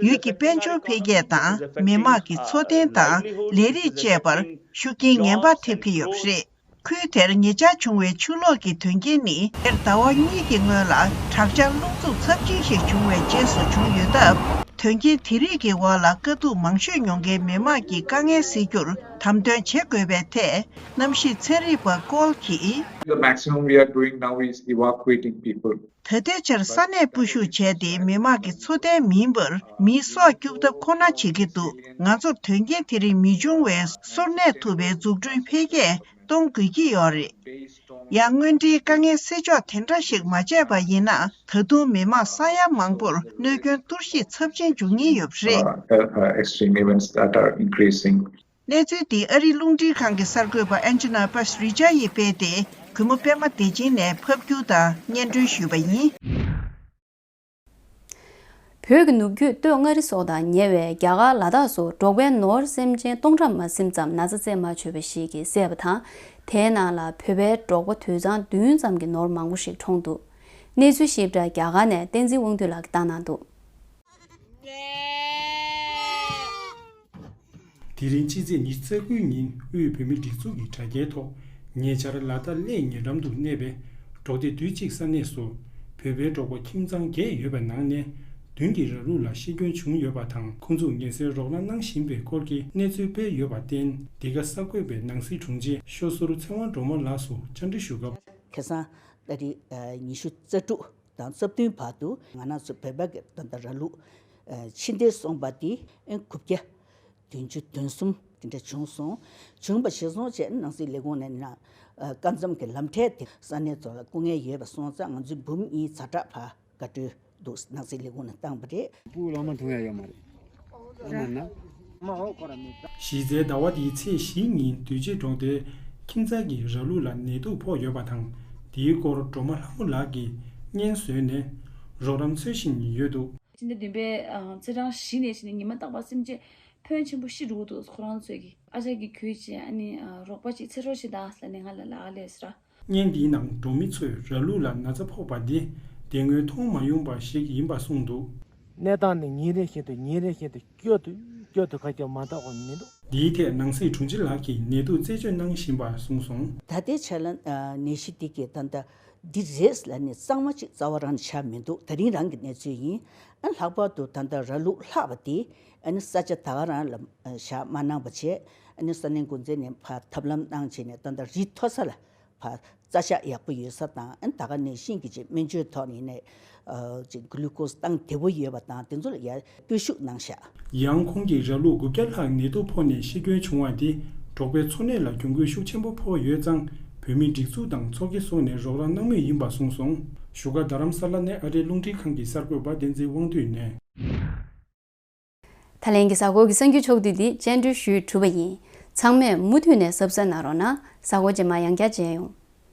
ཡུལ་གྱི་དཔལ་འབྱོར་འཕེལ་རྒྱས་དང་མི་དམངས་ཀྱི་འཚོ་རྟེན་དང་ལས་རིགས་བཅས་པར་ཤུགས་རྐྱེན་ངན་པ་ཐེབས་ཀྱི་ཡོད་པ་རེད། ཁུལ་དེར་ཉེ་ཆར་བྱུང་བའི་ཆུ་ལོག་གི་དོན་རྐྱེན་ནི། དེར་ཟླ་བ་གཉིས་ཀྱི་སྔོན་ལ་དྲག་ཆར་རླུང་འཚུབ་ཚབས་ཆེན་ཞིག་བྱུང་བའི་རྗེས་སུ་བྱུང་ཡོད་སྟབས། དོན་རྐྱེན་དེ་རིགས་ཀྱི་འོག་ལ་དཀའ་སྡུག་མང་ཤོས་མྱོང་མཁན་མི་དམངས་ཀྱི་དཀའ་ངལ་སེལ་རྒྱུར་དམ་དོན་བྱེད་དགོས་པའི་ཐད། གནམ་གཤིས་ཚན་རིག་པ་ཀོལ་གྱིས། The maximum we are doing now is evacuating people. ད་ལྟའི་ཆར་ས་གནས་སྤོ་བཤུག་བྱས་ཏེ་མི་དམངས་ཀྱི་འཚོ་རྟེན་མིན་པར་མིའི་སྲོག་སྐྱོབ་ཐབས་ཁོ་ན་བྱེད་ཀྱི་འདུག་ང་ཚོར་དོན་རྐྱེན་དེ་རིགས་མི་འབྱུང་བའི་སོར་གནས་ཐུབ་པའི་འཛུགས་སྐྲུན་འཕེལ་རྒྱས་གཏོང་དགོས་ཀྱི་ཡོད་རེད། ཡང་། སྔོན་འགྲིག་དཀའ་ངལ་སེལ་ཕྱོགས་དེ་འདྲ་ཞིག་མ་བྱས་པ་ཡིན་ན། ད་དུང་མི་དམངས་ས་ཡ་མང་པོར་གནོད་སྐྱོན་གཏོར་བཤིག་ཚབས་ཆེན་འབྱུང་ངེས་ཡོད་པ་རེད། Uh, uh, extreme events that are increasing. གནས་ཚུལ་འདི་ཨ་རིའི་རླུང་འཕྲིན་ཁང་གི་གསར་འགོད་པ་ཨན་ཇི་ན་པ་སི་རི་ཅཱ་ཡིས་སྤེལ་ཏེ། གུས་མོ་པད་མ་བདེ་ཆེན་ནས་ཕབ་སྒྱུར་དང་སྙན་སྒྲོན་ཞུས་པ་ཡིན། བོད་ཀྱི་ནུབ་རྒྱུད་སྟོད་མངའ་རིས་སོགས་དང་ཉེ་བའི་རྒྱ་གར་ལ་དྭགས་སུ་འབྲོག་པའི་ནོར་སེམས་ཅན་སྟོང་ཕྲག་མ་ཟིན་ཙམ་ན་ཚ་རྩད་མ་ཆོད་པ་ཞིག་གིས་བསད་པ་དང་། དེའི་ནང་ལ་བོད་པའི་འབྲོག་པ་དུད་ཚང་བདུན་ཙམ་གྱི་ནོར་མང་པོ་ཞིག་གྲོངས་འདུག་གནས་ཚུལ་ཞིབ་ཕྲ་རྒྱ་གར་ནས་བསྟན་འཛིན་དབང་འདུས་ལགས་ཀྱིས་བཏང་གནང་འདུག་དེ་རིང་ཕྱི་ཚེས་ཉི་ཤུ་རྩ་དགུ་ཉིན་དབུས་བོད་མིའི་སྒྲིག་འཛུགས་ཀྱི་དྲ་རྒྱའི་ཐོག་ཉེ་ཆར་ལ་དྭགས་གླེ་ཉེ་འགྲམ་དུ་གནས་པའི་འབྲོག་སྡེ་བདུན་གཅིག་ས་གནས་སུ་བོད་པའི་འབྲོག་པ་ཁྱིམ་ཚང་བརྒྱད་ཡོད་པའི་ནང་ནས་བདུན་གྱིས་ར་ལུག་ལ་ཤི་སྐྱོན་བྱུང་ཡོད་པ་དང་། ཁོང་ཚོས་ངལ་སེལ་རོགས་རམ་གནང་བཞིན་པའི་སྐོར་གྱི་གནས་ཚུལ་སྤེལ་ཡོད་པར་བརྟེན། འདི་ག་གསར་འགོད་པས་ནང་སྲིད་དྲུང་ཆེ་ཤོ་ཟུར་ཚེ་དབང་སྒྲོལ་མ་ལགས་སུ་བཅར་འདྲི་ཞུ་སྐབས། ཁ་སང་ཏ་རིག་ཉི་ཤུ་རྩ་དྲུག་དང་རྩ་བདུན་བར་དུ་ང་རང་ཚོ་བོད་པ་གི་ད་ལྟ་ར་ལུག་ཕྱི་འདེད་སོང་བ་དེ་དགུ་བརྒྱ་བདུན་ཅུ་དོན་གསུམ་དེ་འདྲ་བྱུང་སོང་། བྱུང་བ་གཞིར་བཟུང་བྱས་ནང་སྲིད་ལས་ཁུངས་ནས་ན་སྐབས་མཚམས་ཀྱི་ལམ་ཁྲལ་དེ་ས་གནས་ཚོ་ལ་སྐུ་ངལ་ཡོད་པ་སོང་ཙང་ང་ཚོའི་འབུམ་གཉིས་ཛ་དྲག་ཕར་བཀའ་འཁྲོལ་འདུག་ནང་སྲིད་ལས་ཁུངས་ནས་བཏང་བ་རེད། སྤུ་ལོ་མ་འཐུང་ཡ་ཡོད་མ་རེད། ཨ་མ་ན། གཞི་རྩའི་ཟླ་བ་འདིའི་ཚེས་བཞི་ཉིན་དུས་ཆེན་འབྲོག་སྡེའི་ཁྱིམ་ཚང་གི་ར་ལུག་ལ་ནད་དུག་ཕོག་ཡོད་པ་དང་། དེའི་སྐོར་སྒྲོལ་མ་ལྷ་མོ་ལགས་ཀྱིས་སྙན་བཟོས་ནས་རོགས་རམ་འཚོལ་བཞིན་ཡོད་འདུག་ཕྱི་ཟླ་བདུན་པའི་ཚེས་གྲངས་བཞི་ནས་བྱས་ནས་ཉི་མ་རྟག་པར་སེམས་ཅན་ཕོན་ཆེན་པོ་ཤི་འགྲོ་གི་འདུག་ཁོ་རང་ཚོས་ཀྱི་ཨ་ཅག་གིས་གྱོད་བྱས། ཨ་ནི་རོགས་པ་ཅིག་འཚོལ་རོགས་བྱེད་དང་ལབ་ནས་ང་ལ་ལབ་ལས་ཟེར། བརྙན་འདིའི་ནང་འབྲོག་མི་ཚོས་ར་ལུག་ལ་ན་ཚ་ཕོག་པ་འདི་དེ་སྔོན་མཐོང་མ་མྱོང་པ་ཞིག་ཡིན་པ་གསུངས་འདུག་གནས་སྟངས་ནི་ཉིན་རེ་བཞིན་དུ་ཉིན་རེ་བཞིན་དུ་སྐྱོ་དུ་སྐྱོ་དུ་ཁ་ཁྱབ་མ་འདྲ་བ་མི་འདུག་འདིའི་ཐད་ནང་སྲིད་དྲུང་ཆེ་ལགས་ཀྱིས་ནད་དུག་རྩད་གཅོད་གནང་བཞིན་པ་གསུངས་སོང་། ད་ལྟའི་ཆ་ལ་ནད་གཞི་འདི་གི་ད་ལྟ་འདི་རེད་ལབ་ནས་གཙང་མ་གཅིག་རྩ་བ་རང་ནས་ཆགས་མི་འདུག་ད་རིང་རང་གི་གནས་ཚུལ་ཡིན། ཨ་ལྷག་པར་དུ་ད་ལྟ་ར་ལུག་ལྷག་པ་དེ་ཨ་ནི་ས་ཆ་ད་ག་རང་ལ་བཞག་མ་གནང་པ་བྱས། ཨ་ནི་ས་གནས་འགོ་འཛིན་ནས་ཕར་ཐབས་ལམ་གནང་བྱས་ནས་ད་ལྟ་རི་མཐོ་ས་ལ་ཕར་རྩྭ་ཤག་ཡག་པོ་ཡོད་ས་དང་། ཨ་ནི་ད་ག་ནས་ཤིང་གི་ཅིག་སྨན་བཅོས་ཐོག་ནས་ནས་ཨ་ཅིག་གུ་ལུ་ཀོ་སི་བཏང་བདེ་པོ་ཡོད་པ་དང་དེ་ཚོ་ལ་ཡར་སྤོས་ཤུགས་གནང་ཤག་ཡང་ཁོང་གིས་ར་ལུག་དགུ་བརྒྱ་ལྷག་ནད་དུག་ཕོག་ནས་ཤི་སྐྱོན་བྱུང་བ་དེ་འབྲོག་པའི་འཚོ་གནས་ལ་གྱོང་གུད་ཤུགས་ཆེན་པོ་ཕོག་ཡོད་ཙང་། བོད་མིའི་སྒྲིག་འཛུགས་དང་ཚོགས་སྐྱིད་སོགས་ནས་རོགས་རམ་གནང་མུས་ཡིན་པ་གསུངས་སོང་། བཞུགས་སྒར་རྡ་རམ་ས་ལ་ནས་ཨ་རིའི་རླུང་འཕྲིན་ཁང་གི་གསར་འགོད་པ་བསྟན་འཛིན་དབང་འདུས་ནས། ད་ལན་གྱི་གཟའ་འཁོར་གྱི་གསར་འགྱུར་ཕྱོགས་བསྡུས་འདི་སྙན་སྒྲོན་ཞུས་གྲུབ་པ་ཡིན། ཚང་མས་མུ་མཐུད་ནས་གཟབ་གཟབ་གནང་རོགས་གནང་། གཟའ་འཁོར་རྗེས་མ་ཡང་བསྐྱར་མཇལ་ཡོང་།